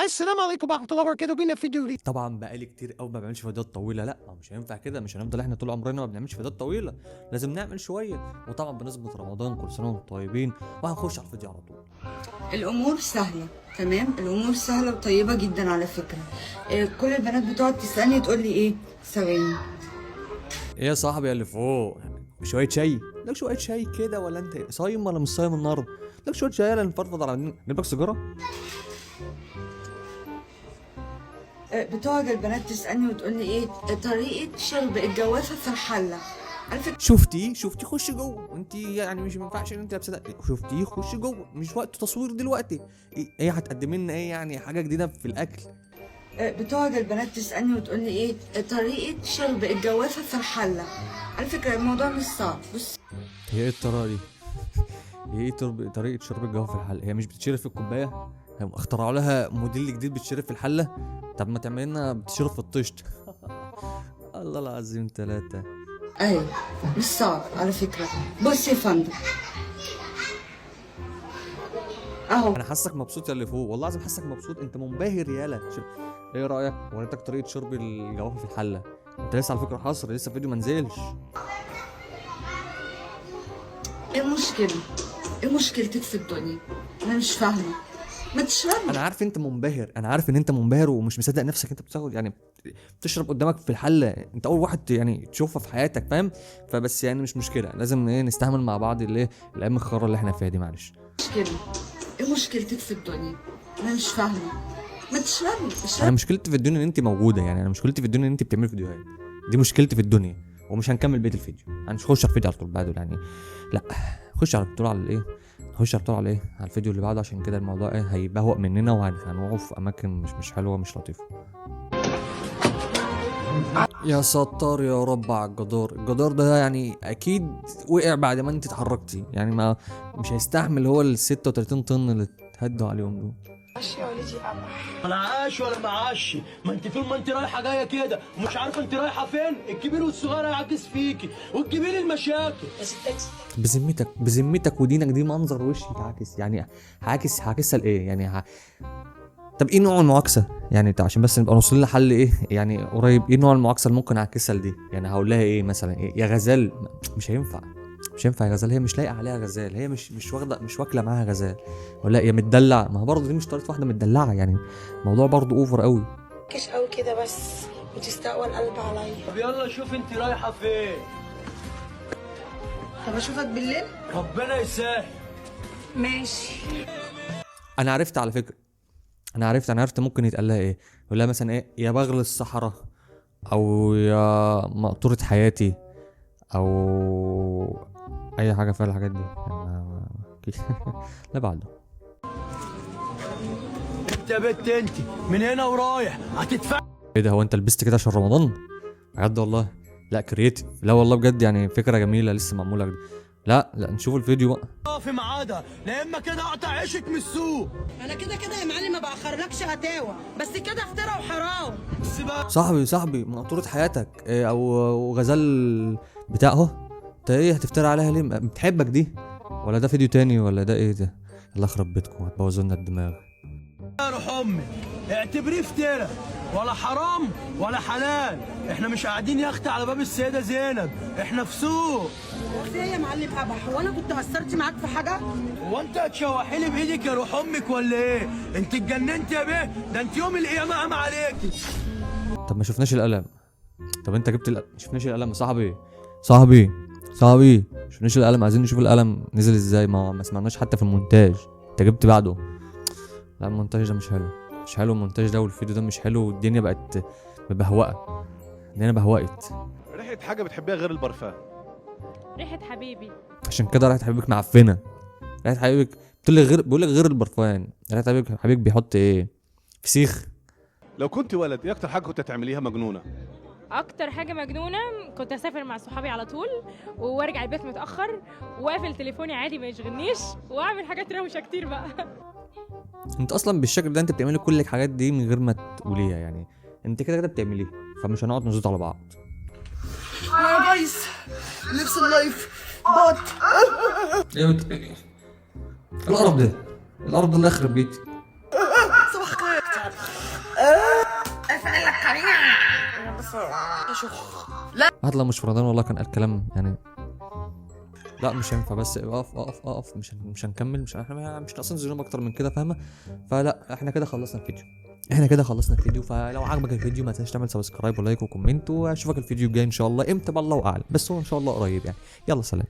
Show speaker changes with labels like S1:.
S1: السلام عليكم ورحمة الله وبركاته. بينا فيديو جديد.
S2: طبعا بقالي كتير قوي ما بعملش فيديوهات طويلة. لا مش هينفع كده، مش هنفضل احنا طول عمرنا ما بنعملش فيديوهات طويلة، لازم نعمل شوية. وطبعا بنسبة رمضان كل سنة وانتم طيبين، وهنخش على الفيديو على طول.
S3: الامور سهلة، تمام. الامور سهلة وطيبة جدا على فكرة. كل البنات بتقعد تسالني تقول لي ايه، ثواني.
S2: ايه يا صاحبي اللي فوق؟ شوية شاي لك، شوية شاي كده، ولا انت صايم ولا مش صايم النهارده؟ لك شوية شاي يلا نفضفض على نجيب لك سيجارة.
S3: بتقعد البنات تسالني وتقول لي ايه طريقه شرب الجوافه في الحلة. على فكرة
S2: شفتي شفتي خش جوه، انت يعني مش ما ينفعش ان انت لابسه ده. شفتي خش جوه، مش وقت تصوير دلوقتي. ايه هتقدمي لنا ايه يعني حاجة جديدة في الاكل؟
S3: بتقعد البنات تسالني وتقول لي ايه طريقه شرب الجوافه في الحلة. على فكرة الموضوع مش صعب. بص،
S2: هي ايه الطريقة دي؟ هي ايه طريقه شرب الجوافه في الحلة؟ هي مش بتتشرب في الكوباية؟ هم اخترعوا لها موديل جديد بتشرب في الحلة؟ طب ما تعمل لنا بتشرب في الطشت. الله العظيم ثلاثة.
S3: اهي مش صعب على فكرة. بص يا فندم اهو.
S2: انا حاسك مبسوط يا اللي فوق، والله العظيم حاسك مبسوط، انت منبهر يالا. ايه رايك؟ وريتك طريقه شرب الجوافه في الحلة. انت لسه على فكرة حصر، لسه الفيديو ما نزلش.
S3: ايه المشكلة؟ ايه مشكلتك في الدنيا؟ انا مش فاهمه. ما تشربي.
S2: انا عارف انت منبهر، انا عارف ان انت منبهر ومش مصدق نفسك. انت بتاخد يعني بتشرب قدامك في الحلة، انت اول واحد يعني تشوفها في حياتك، فاهم؟ فبس يعني مش مشكلة، لازم ايه نستحمل مع بعض الايه الايام الخرا اللي احنا فيها دي، معلش.
S3: مشكلة ايه مشكلتك في الدنيا؟ انا مش فاهمه. ما تشربي، اشربي.
S2: انا مشكلتي في الدنيا ان انت موجودة، يعني انا مشكلتي في الدنيا ان انت بتعملي فيديوهات، دي مشكلتي في الدنيا. ومش هنكمل بقية الفيديو، هنخش على الفيديو على طول بعده يعني. لا خش على طول على الايه، خش على طول على ايه، على الفيديو اللي بعده، عشان كده الموضوع ايه هيبهوأ مننا وهنقعوا في اماكن مش حلوة، مش لطيفة. يا ستار يا رب على الجدار. الجدار ده يعني اكيد وقع بعد ما انت اتحركتي، يعني ما مش هيستحمل هو ال 36 طن اللي اتهدوا عليهم دول.
S4: انا عاش ولا معاش؟ ما انت طول ما انت رايحة جاية كده ومش عارفه انت رايحة فين، الكبير والصغير هيعكس فيكي وتجيبي لي المشاكل.
S2: بذمتك بذمتك ودينك دي منظر وش يتعاكس يعني؟ هعاكس هعكسها لايه يعني؟ طب ايه نوع المعاكسة يعني؟ عشان بس نبقى نوصل لحل ايه يعني قريب، ايه نوع المعاكسة اللي ممكن اعكسها لدي؟ يعني هقول لها ايه مثلا؟ إيه؟ يا غزال؟ مش هينفع، مش هينفع يا غزال، هي مش لايقة عليها غزال، هي مش واخده، مش واكله معاها غزال. ولا يا متدلع، ما هو برضه دي مش طريقه واحدة متدلعه، يعني الموضوع برضه over قوي.
S5: كش قوي كده بس وتستقوى القلب عليا.
S4: طب يلا شوف انت رايحة فين.
S5: طب اشوفك بالليل.
S4: ربنا يسهل.
S5: ماشي.
S2: انا عرفت على فكرة، انا عرفت ممكن يتقال لها ايه. يقول لها مثلا ايه، يا بغل الصحراء، او يا مقطوره حياتي، او اي حاجة فيها الحاجات دي يعني. لا بعده.
S4: انت يا بنت انت من هنا ورايح هتدفع.
S2: ايه ده، هو انت لبست كده عشان رمضان؟ بجد والله؟ لا creative، لا والله بجد يعني فكرة جميلة لسه معمولة جديد. لا لا نشوف الفيديو بقى.
S4: في ميعادها، لا اما كده اقطع عيشك من السوق.
S5: انا كده كده يا معلم ما باخرلكش هتاوه، بس كده افترا وحرام.
S4: بس بقى
S2: صاحبي مقطوره حياتك إيه، او غزال بتاع اهو، انت ايه هتفتري عليها ليه؟ بتحبك دي ولا ده فيديو تاني ولا ده ايه ده؟ الله يخرب بيتكم هتبوظوا لنا الدماغ.
S4: يا روح امك اعتبريه افترا، ولا حرام ولا حلال، احنا مش قاعدين يا اختي على باب السيدة زينب، احنا في سوق.
S5: في ايه يا معلم قبح؟ هو انا كنت قصرت معاك في حاجة؟
S4: هو انت هتشوحي لي بايدك يا روح امك ولا ايه؟ انت اتجننت يا بيه، ده انت يوم القيامة قام عليكي.
S2: طب ما شفناش القلم. طب انت جبت القلم، ما شفناش القلم يا صاحبي، صاحبي صاحبي ما شفناش القلم، عايزين نشوف القلم نزل ازاي، ما سمعناش حتى في المونتاج، انت جبت بعده. لا المونتاج ده مش حلو، مش حلو المونتاج ده، والفيديو ده مش حلو، والدنيا بقت مبهوقه، الدنيا بهوقت.
S6: ريحه حاجة بتحبيها غير البرفان؟
S7: ريحة حبيبي.
S2: عشان كده ريحه حبيبك معفنه. ريحه حبيبك بتقول لي غير، بيقول لك غير البرفان، ريحه حبيبك بيحط ايه؟ فسيخ.
S6: لو كنت ولد ايه اكتر حاجة كنت هتعمليها مجنونة؟
S7: اكتر حاجة مجنونة كنت اسافر مع صحابي على طول، وارجع البيت متاخر، واقفل تليفوني عادي ما يشغلنيش، واعمل حاجات روشه كتير بقى.
S2: انت اصلا بالشكل ده انت بتعملي كل الحاجات دي من غير ما تقوليها، يعني انت كده كده بتعمليها، فمش هنقعد نزيد على بعض.
S8: يا guys لبس ال live بط.
S2: ايه القرف ده؟ القرف ده اللي يخرب بيتي.
S8: صباح الخير.
S2: واحد لو مش في رمضان والله كان قال كلام يعني. لا مش هينفع، بس اقف اقف اقف، مش هنكمل، مش احنا مش ناقصين ذنوب اكتر من كده، فاهمه؟ فلا احنا كده خلصنا الفيديو، احنا كده خلصنا الفيديو. فلو عجبك الفيديو ما تنساش تعمل subscribe و like و comment، واشوفك الفيديو الجاي ان شاء الله. امتى بقى الله اعلم، بس هو ان شاء الله قريب يعني. يلا سلام.